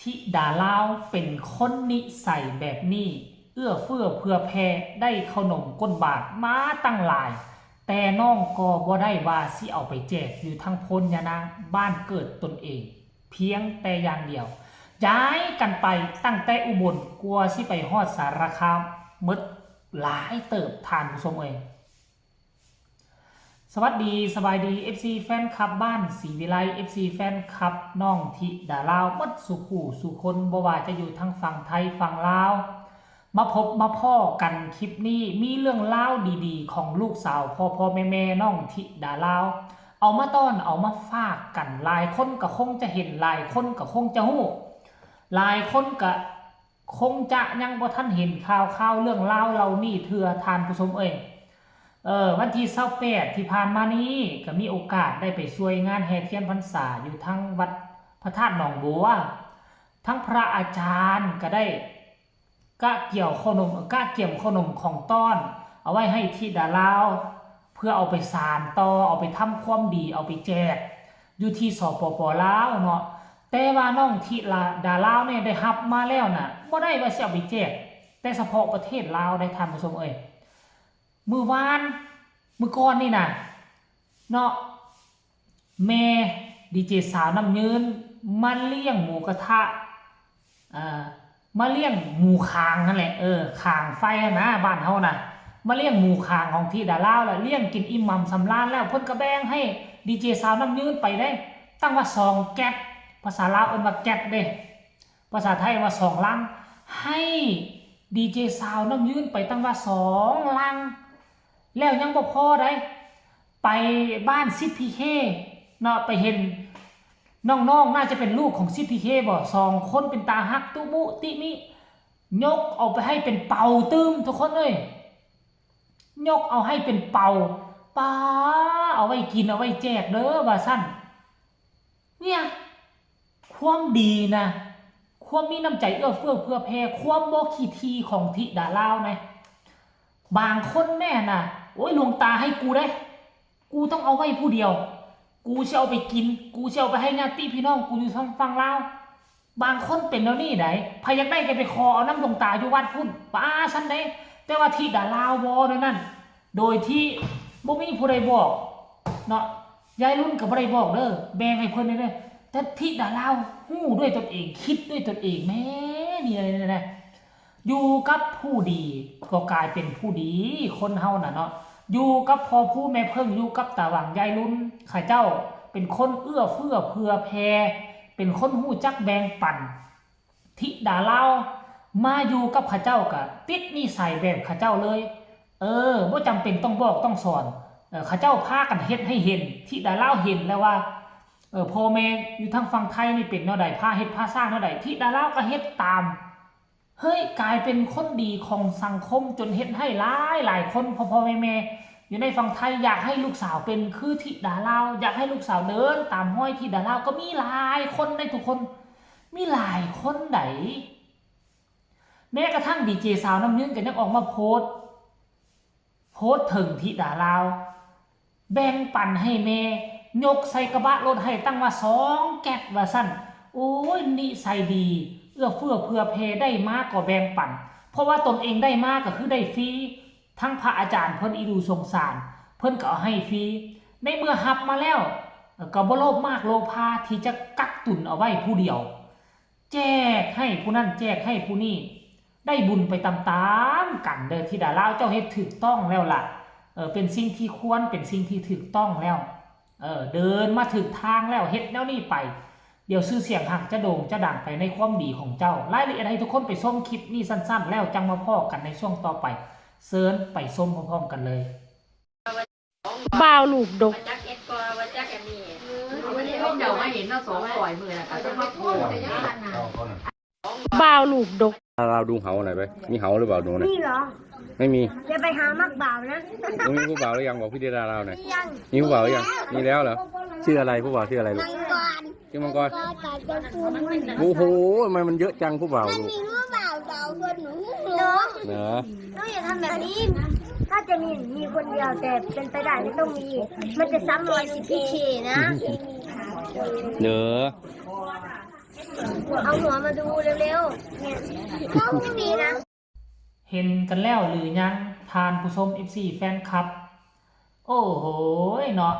ທິດາລາວເປັນຄົນນິໄສແບບນີ້ ເອື້ອເຟື້ອເຜື່ອແຜ່ ໄດ້ເຂົ້າໜົມກົ້ນບາດມາຕັ້ງຫຼາຍ, ແຕ່ນ້ອງກໍບໍ່ໄດ້ວ່າຊິເອົາໄປແຈກຢູ່ທາງໂພນຍານາງ ບ້ານເກີດຕົນເອງ ພຽງແຕ່ຢ່າງດຽວ. ຍ້າຍກັນໄປຕັ້ງແຕ່ອຸບົນກວ່າຊິໄປຮອດສາລະຄາມ ໝົດຫຼາຍເຕີບທ່ານຜູ້ຊົມເອີຍ. ສະຫວັດດີ ສະບາຍດີ ເອັຟຊີ ແຟນຄລັບບ້ານສີວິໄລ ເອັຟຊີ ແຟນຄລັບນ້ອງທິດາລາວ ໝົດສູ່ຜູ້ສູ່ຄົນ ບໍ່ວ່າຈະຢູ່ທາງຝັ່ງໄທຝັ່ງລາວ ມາພົບມາພໍ້ກັນຄລິບນີ້ ມີເລື່ອງລາວດີໆຂອງລູກສາວພໍ່ໆແມ່ໆນ້ອງທິດາລາວ ເອົາມາຕ້ອນເອົາມາຝາກກັນ. ຫຼາຍຄົນກໍຄົງຈະເຫັນ ຫຼາຍຄົນກໍຄົງຈະຮູ້ ຫຼາຍຄົນກໍ ຄົງຈະຍັງບໍ່ທັນເຫັນຂ່າວຄາວເລື່ອງລາວເຫຼົ່ານີ້ເທື່ອທ່ານຜູ້ຊົມເອີຍ. ເອີ ວັນທີຊາວແປດທີ່ຜ່ານມານີ້ ກໍມີໂອກາດໄດ້ໄປຊ່ວຍງານແຫ່ທຽນພັນສາຢູ່ທາງວັດພະທາດໜອງບົວ. ທັງພະອາຈານກໍໄດ້ກະກ່ຽວເຂົ້າໜົມ ກະກຽມເຂົ້າໜົມຂອງຕ້ອນ ເອົາໄວ້ໃຫ້ທິດາລາວ ເພື່ອເອົາໄປສານຕໍ່ ເອົາໄປທຳຄວາມດີ ເອົາໄປແຈກຢູ່ທີ່ ສປປ ລາວເນາະ. ແຕ່ວ່ານ້ອງທິດາລາວນີ້ໄດ້ຮັບມາແລ້ວນະ ບໍ່ໄດ້ວ່າຊິເອົາໄປແຈກແຕ່ສະເພາະປະເທດລາວໄດ້ທ່ານຜູ້ຊົມເອີຍ. ມື້ວານ ມື້ກ່ອນນີ້ນະເນາະ ແມ່ດີເຈສາວນ້ຳຍືນມາລ້ຽງໝູກະທະ ເອີ ມາລ້ຽງໝູຄາງຫັ້ນແຫຼະ ເອີ ຄາງໄຟຫັ້ນນະ ບ້ານເຮົານະ ມາລ້ຽງໝູຄາງຂອງທິດາລາວ ແລ້ວລ້ຽງກິນອີ່ມໝຳສຳລານແລ້ວ ເພິ່ນກໍແບ່ງໃຫ້ດີເຈສາວນ້ຳຍືນໄປເດ້ ຕັ້ງວ່າສອງແກັດ ພາສາລາວເອີ້ນວ່າແກັດເດ້ ພາສາໄທວ່າສອງລັງ ໃຫ້ດີເຈສາວນ້ຳຍືນໄປຕັ້ງວ່າສອງລັງ ແລ້ວຍັງບໍ່ພໍໃດ ໄປບ້ານສິດພີເຄເນາະ ໄປເຫັນນ້ອງໆ ໜ້າຈະເປັນລູກຂອງສິດພີເຄບໍ ສອງຄົນເປັນຕາຮັກຕຸມຸຕິມິ ຍົກເອົາໄປໃຫ້ເປັນເປົາຕື່ມ ທຸກຄົນເອີຍ ຍົກເອົາໃຫ້ເປັນເປົາ ປ້າ ເອົາໄວ້ກິນ ເອົາໄວ້ແຈກເດີ ວ່າຊັ້ນ. ເນຍ ຄວາມດີນະ ຄວາມມີນ້ຳໃຈເອື້ອເຟື້ອເຜື່ອແຜ່ ຄວາມບໍ່ຂີ້ຖີ່ຂອງທິດາລາວນະ ບາງຄົນແມ່ນນະ ໂອ້ຍ ຫຼວງຕາໃຫ້ກູເດ້ ກູຕ້ອງເອົາໄວ້ຜູ້ດຽວ ກູຊິເອົາໄປກິນ ກູຊິເອົາໄປໃຫ້ຍາດຕິພີ່ນ້ອງກູຢູ່ທາງຝັ່ງລາວ. ບາງຄົນເປັນແນວນີ້ໃດ໋ ໃຜຢາກໄດ້ກໍໄປຂໍເອົານຳຫຼວງຕາຢູ່ວັດພຸ້ນ ປາຊັ້ນເດ້. ແຕ່ວ່າທິດາລາວບໍ່ແນວນັ້ນ ໂດຍທີ່ບໍ່ມີຜູ້ໃດບອກເນາະ ຍາຍລຸນກໍບໍ່ໄດ້ບອກເດີ ແບ່ງໃຫ້ເພິ່ນເດີ ແຕ່ທິດາລາວຮູ້ດ້ວຍຕົນເອງ ຄິດດ້ວຍຕົນເອງ ແມ່ນີ້ນະ ຢູ່ກັບຜູ້ດີກໍກາຍເປັນຜູ້ດີ ຄົນເຮົານະເນາະ ຢູ່ກັບພໍ່ພູແມ່ເພິ່ງ ຢູ່ກັບຕາຫວັງ ຍາຍລຸນ ເຂົາເຈົ້າເປັນຄົນເອື້ອເຟື້ອເຜື່ອແຜ່ ເປັນຄົນຮູ້ຈັກແບ່ງປັນ. ທິດາລາວມາຢູ່ກັບເຂົາເຈົ້າກະຕິດນິໄສແບບເຂົາເຈົ້າເລີຍ ເອີ ບໍ່ຈຳເປັນຕ້ອງບອກຕ້ອງສອນ ເຂົາເຈົ້າພາກັນເຮັດໃຫ້ເຫັນ ທິດາລາວເຫັນແລ້ວວ່າ ເອີ ພໍ່ແມ່ຢູ່ທາງຝັ່ງໄທນີ້ເປັນແນວໃດ ພາເຮັດພາສ້າງແນວໃດ ທິດາລາວກະເຮັດຕາມ ເຮີ້ຍ ກາຍເປັນຄົນດີຂອງສັງຄົມ ຈົນເຮັດໃຫ້ຫຼາຍໆຄົນ ພໍ່ໆແມ່ໆຢູ່ໃນຝັ່ງໄທ ຢາກໃຫ້ລູກສາວເປັນຄືທິດາລາວ ຢາກໃຫ້ລູກສາວເດີນຕາມຮອຍທິດາລາວ ກໍມີຫຼາຍຄົນໃດ໋ທຸກຄົນ ມີຫຼາຍຄົນໃດ໋ ແມ້ກະທັ່ງດີເຈສາວນ້ຳຍືນກໍຍັງອອກມາໂພສ ໂພສເຖິງທິດາລາວ ແບ່ງປັນໃຫ້ແມ່ ຍົກໃສ່ກະບະລົດໃຫ້ຕັ້ງວ່າສອງແກັດວ່າຊັ້ນ. ໂອ້ຍ ນິໄສດີ ເອື້ອເຟື້ອເຜື່ອແຜ່ ໄດ້ມາກໍແບ່ງປັນ ເພາະວ່າຕົນເອງໄດ້ມາກໍຄືໄດ້ຟຣີ ທັງພະອາຈານເພິ່ນອີດູສົງສານ ເພິ່ນກໍເອົາໃຫ້ຟຣີ ໃນເມື່ອຮັບມາແລ້ວ ກໍບໍ່ໂລບມາກໂລພາທີ່ຈະກັກຕຸນເອົາໄວ້ຜູ້ດຽວ ແຈກໃຫ້ຜູ້ນັ້ນແຈກໃຫ້ຜູ້ນີ້ ໄດ້ບຸນໄປຕາມໆກັນເດີ ທິດາລາວ ເຈົ້າເຮັດຖືກຕ້ອງແລ້ວລະ ເອີ ເປັນສິ່ງທີ່ຄວນ ເປັນສິ່ງທີ່ຖືກຕ້ອງແລ້ວ ເອີ ເດີນມາຖືກທາງແລ້ວ ເຮັດແນວນີ້ໄປ ດຽວຊື່ສຽງຫາກຈະໂດ່ງຈະດັງໄປໃນຄວາມດີຂອງເຈົ້າ. ລາຍລະອຽດໃຫ້ທຸກຄົນໄປຊົມຄລິບນີ້ສັ້ນໆ ແລ້ວຈັ່ງມາພໍ້ກັນໃນຊ່ວງຕໍ່ໄປ ເຊີນໄປຊົມພ້ອມໆກັນເລີຍ. ບ່າວລູກດົກ ເຈົ້າມາເຫັນເນາະ ສອງຮ້ອຍມື້ແລ້ວກໍຈະມາໂພດ ບ່າວລູກດົກ ດາລາວ ດູເຫົາໜ່ອຍໄປ ມີເຫົາຫຼືເປົ່າ ໜູນະ? ມີເຫລໍ? ໄມ່ມີ. ຢ່າໄປຫາມັກບ່າວນະ. ໜູມີຜູ້ບ່າວຫຼືຍັງ? ບອກພີ່ເດດາລາວໜ່ອຍ. ຍັງ. ມີຜູ້ບ່າວຫຼືຍັງ? ມີແລ້ວເຫລໍ? ຊື່ອະໄລ? ຜູ້ບ່າວຊື່ອະໄລລູກ? ມັງກອນ. ຊື່ມັງກອນ. ໂອ້ໂຫ ທຳໄມມັນເຍອະຈັງຜູ້ບ່າວລູກ? ມີຜູ້ບ່າວສອງຄົນ ໜູຮູ້ເນາະ. ໜູຢ່າທຳແບບນີ້ ຖ້າຈະມີ ມີຄົນດຽວ ແຕ່ເປັນໄປໄດ້ມັນຕ້ອງມີ ມັນຈະຊ້ຳຮອຍ ຊີພີເຄ ນະ. ເດີ. เอาหัวมาดูเร็วๆ เนี่ย เขาไม่มีนะ ເຫັນກັນແລ້ວຫຼືຍັງ ທ່ານຜູ້ຊົມ ເອັຟຊີ ແຟນຄລັບ? ໂອ້ໂຫຍເນາະ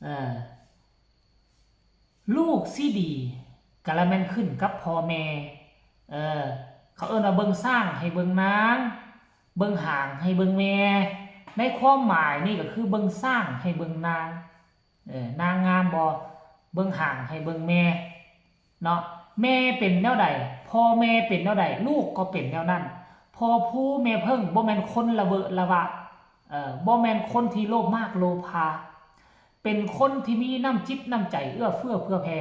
ເອີ ລູກຊິດີກະລະແມ່ນຂຶ້ນກັບພໍ່ແມ່. ເອີ ເຂົາເອີ້ນວ່າເບິ່ງຊ້າງໃຫ້ເບິ່ງນາງ, ເບິ່ງຫາງໃຫ້ເບິ່ງແມ່. ໃນຄວາມໝາຍນີ້ກໍຄືເບິ່ງຊ້າງໃຫ້ເບິ່ງນາງ. ເອີ ນາງງາມບໍ່? ເບິ່ງຫາງໃຫ້ເບິ່ງແມ່ເນາະ. ແມ່ເປັນແນວໃດ ພໍ່ແມ່ເປັນແນວໃດ ລູກກໍເປັນແນວນັ້ນ. ພໍ່ພູແມ່ເພິ່ງບໍ່ແມ່ນຄົນລະເວີະລະວະ, ເອີ ບໍ່ແມ່ນຄົນທີ່ໂລບມາກໂລພາ, ເປັນຄົນທີ່ມີນ້ຳຈິດນ້ຳໃຈເອື້ອເຟື້ອເຜື່ອແຜ່.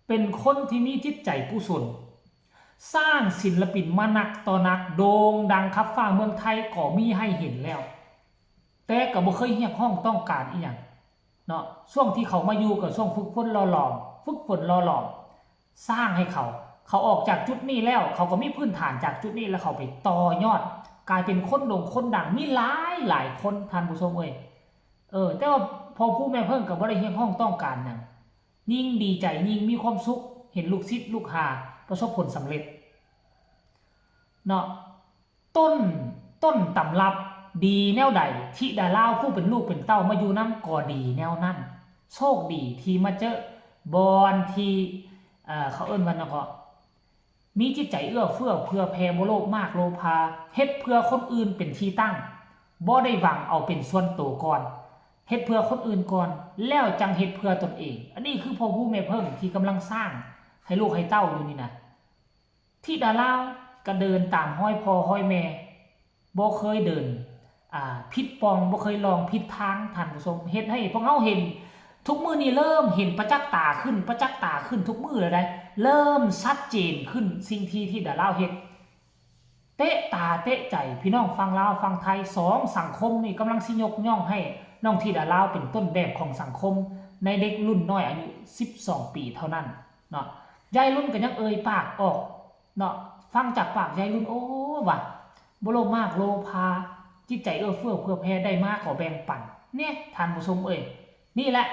ເປັນຄົນທີ່ມີຈິດໃຈກຸສົນ, ສ້າງສິນລະປິນມານັກຕໍ່ນັກ, ໂດ່ງດັງຂັບຟ້າເມືອງໄທກໍມີໃຫ້ເຫັນແລ້ວ, ແຕ່ກໍບໍ່ເຄີຍຮຽກຮ້ອງຕ້ອງການອີ່ຫຍັງເນາະ. ຊ່ວງທີ່ເຂົາມາຢູ່ກໍຊ່ວງຝຶກຝົນຫຼໍ່ຫຼອມ, ຝຶກຝົນຫຼໍ່ຫຼອມ ສ້າງໃຫ້ເຂົາ, ເຂົາອອກຈາກຈຸດນີ້ແລ້ວ ເຂົາກໍມີພື້ນຖານຈາກຈຸດນີ້ ແລ້ວເຂົາໄປຕໍ່ຍອດ ກາຍເປັນຄົນໂດ່ງຄົນດັງ ມີຫຼາຍໆຄົນ ທ່ານຜູ້ຊົມເອີຍ. ເອີ ແຕ່ວ່າພໍ່ພູແມ່ເພິ່ງກໍບໍ່ໄດ້ຮຽກຮ້ອງຕ້ອງການຫຍັງ, ຍິ່ງດີໃຈ ຍິ່ງມີຄວາມສຸກ ເຫັນລູກສິດລູກຫາປະສົບຜົນສຳເລັດເນາະ. ຕົ້ນ ຕົ້ນຕຳລັບດີແນວໃດ ທິດາລາວຜູ້ເປັນລູກເປັນເຕົ້າມາຢູ່ນຳກໍດີແນວນັ້ນ. ໂຊກດີທີ່ມາເຈີບ່ອນທີ່ ເອີ ເຂົາເອີ້ນວ່າຫຍັງເກາະ ມີຈິດໃຈເອື້ອເຟື້ອເຜື່ອແຜ່ ບໍ່ໂລບມາກໂລພາ, ເຮັດເພື່ອຄົນອື່ນເປັນທີ່ຕັ້ງ, ບໍ່ໄດ້ຫວັງເອົາເປັນສ່ວນໂຕກ່ອນ, ເຮັດເພື່ອຄົນອື່ນກ່ອນ ແລ້ວຈັ່ງເຮັດເພື່ອຕົນເອງ. ອັນນີ້ຄືພໍ່ພູແມ່ເພິ່ງທີ່ກຳລັງສ້າງໃຫ້ລູກໃຫ້ເຕົ້າຢູ່ນີ້ນະ. ທິດາລາວກໍເດີນຕາມຮອຍພໍ່ຮອຍແມ່, ບໍ່ເຄີຍເດີນ ອ່າ ຜິດປ່ອງ, ບໍ່ເຄີຍລອງຜິດທາງ, ທ່ານຜູ້ຊົມ. ເຮັດໃຫ້ພວກເຮົາເຫັນ ທຸກມື້ນີ້ເລີ່ມເຫັນປະຈັກຕາຂຶ້ນ, ປະຈັກຕາຂຶ້ນທຸກມື້ແລ້ວໃດ໋, ເລີ່ມຊັດເຈນຂຶ້ນສິ່ງທີ່ທິດາລາວເຮັດ. ເຕະຕາເຕະໃຈພີ່ນ້ອງຝັ່ງລາວຝັ່ງໄທ, ສອງສັງຄົມນີ້ກຳລັງຊິຍົກຍ້ອງໃຫ້ນ້ອງທິດາລາວເປັນຕົ້ນແບບຂອງສັງຄົມໃນເດັກລຸ້ນນ້ອຍອາຍຸສິບສອງປີເທົ່ານັ້ນເນາະ. ຍາຍລຸ້ນກໍຍັງເອີ່ຍປາກອອກເນາະ, ຟັງຈາກປາກຍາຍລຸ້ນ ໂອ້ ວ່າ ບໍ່ໂລບມາກໂລພາ, ຈິດໃຈເອື້ອເຟື້ອເຜື່ອແຜ່, ໄດ້ມາກໍແບ່ງປັນ. ແນ່ ທ່ານຜູ້ຊົມເອີຍ, ນີ້ແຫຼະ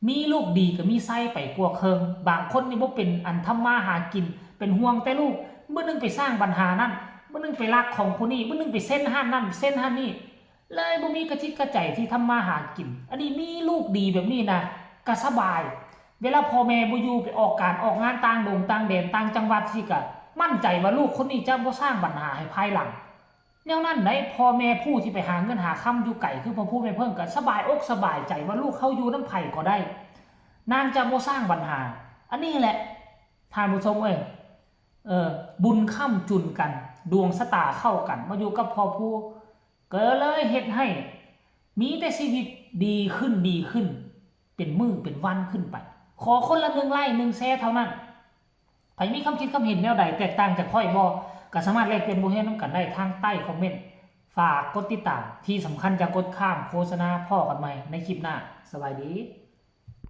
ມີລູກດີກໍມີໄຊໄປກວ່າເຄິ່ງ. ບາງຄົນນີ້ບໍ່ເປັນອັນທຳມາຫາກິນ, ເປັນຫ່ວງແຕ່ລູກ, ມື້ໜຶ່ງໄປສ້າງບັນຫານັ້ນ, ມື້ໜຶ່ງໄປລັກຂອງຜູ້ນີ້, ມື້ໜຶ່ງໄປເຊັນຮ້ານນັ້ນເຊັນຮ້ານນີ້, ເລີຍບໍ່ມີກະຈິດກະໃຈທີ່ທຳມາຫາກິນ. ອັນນີ້ມີລູກດີແບບນີ້ນະ ກະສະບາຍ. ເວລາພໍ່ແມ່ບໍ່ຢູ່ ໄປອອກການອອກງານຕ່າງດົງຕ່າງແດນຕ່າງຈັງຫວັດຊີ້ ກະໝັ້ນໃຈວ່າລູກຄົນນີ້ຈະບໍ່ສ້າງບັນຫາໃຫ້ພາຍຫຼັງ. ແນວນັ້ນໃດ໋ ພໍ່ແມ່ຜູ້ທີ່ໄປຫາເງິນຫາຄຳຢູ່ໄກ ຄືພໍ່ພູແມ່ເພິ່ງ ກະສະບາຍອົກສະບາຍໃຈວ່າລູກເຮົາຢູ່ນຳໃຜກໍໄດ້, ນາງຈະບໍ່ສ້າງບັນຫາ. ອັນນີ້ແຫຼະ ທ່ານຜູ້ຊົມເອີຍ, ເອີ ບຸນຄ້ຳຈຸນກັນ, ດວງຊະຕາເຂົ້າກັນ, ມາຢູ່ກັບພໍ່ພູ ກໍເລີຍເຮັດໃຫ້ມີແຕ່ຊີວິດດີຂຶ້ນ ດີຂຶ້ນ ເປັນມື້ເປັນວັນຂຶ້ນໄປ. ຂໍຄົນລະໜຶ່ງໄລ້ ໜຶ່ງແຊເທົ່ານັ້ນ. ໃຜມີຄຳຄິດຄຳເຫັນແນວໃດແຕກຕ່າງຈາກຂ້ອຍບໍ່ ກໍສາມາດແລກປ່ຽນບົດຮຽນນຳກັນໄດ້ທາງໃຕ້ຄອມເມັນ. ຝາກກົດຕິດຕາມ, ທີ່ສຳຄັນຢ່າກົດຂ້າມໂຄສະນາ. ພໍ້ກັນໃໝ່ໃນຄລິບໜ້າ. ສະບາຍດີ.